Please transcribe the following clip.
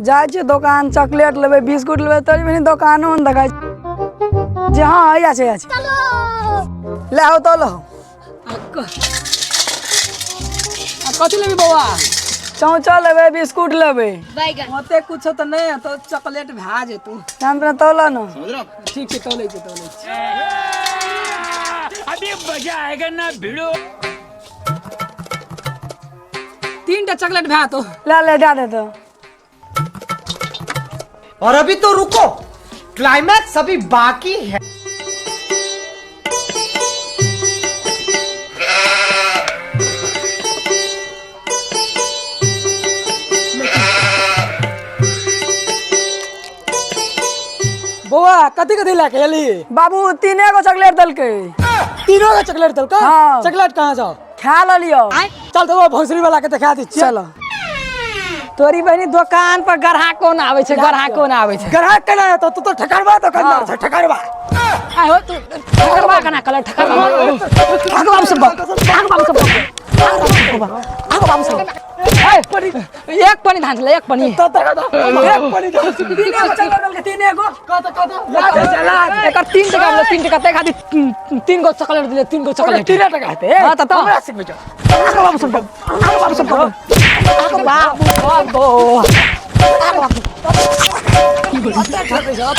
जाइ छियै दोकान, चॉकलेट लेबै, बिस्कुट लेबै। तोरी बहिनी दोकानो ने देखै जे। हँ, हैया छै, हैया छै, ले हो तो लहो। आ कथी लेबी बौआ? चौचौ लेबै, बिस्कुट लेबै। ओते कुछो तऽ नहि हेतौ, चॉकलेट भए जेतौ। दाम पे तौल ने। ठीक छै, तौलै छै, तौलै छै। अभी मजा आएगा ना भिड़ो। 3 टा चॉकलेट भए तो। ले ले, दए दे तो। और अभी तो रुको, क्लाइमैक्स अभी बाकी है। बौआ, कथी कथी लए के एली? बाबू, 3 गो चॉकलेट देलकै। तीनों के चॉकलेट देलकै? हाँ। चॉकलेट कहाँ जाओ? खा लेलियो। चल तो भोसड़ी वाला के देखा दी। छियै। चलो। तोरी बहिनी, दोकान पर ग्राहक कोन आबै छै? ग्राहक कोन आबै छै? ग्राहक केना एतौ? तू तो ठकरवा दुकानदार छै, ठकरवा। आय हो, तू ठकरवा केना कहले? ठकरवा, आगो बाबू सब, आगो बाबू सब, आगो बाबू सब। ए, एक पनी धान छलै, एक पनी। तो देखा तो एक पनी दे। 3 गो चॉकलेट देलकै, 3 गो। कत कत लाज चला। एकर 3 टका भेलै, 3 टका। तै खातिर 3 गो चॉकलेट दिले, 3 गो चॉकलेट। 3 टका हेतै? हाँ, तऽ। हमरा सिखबै छौ? आगो बाबू सब, आगो बाबू सब, आगो बाबू सब, आगो बाबू। ठकै छै।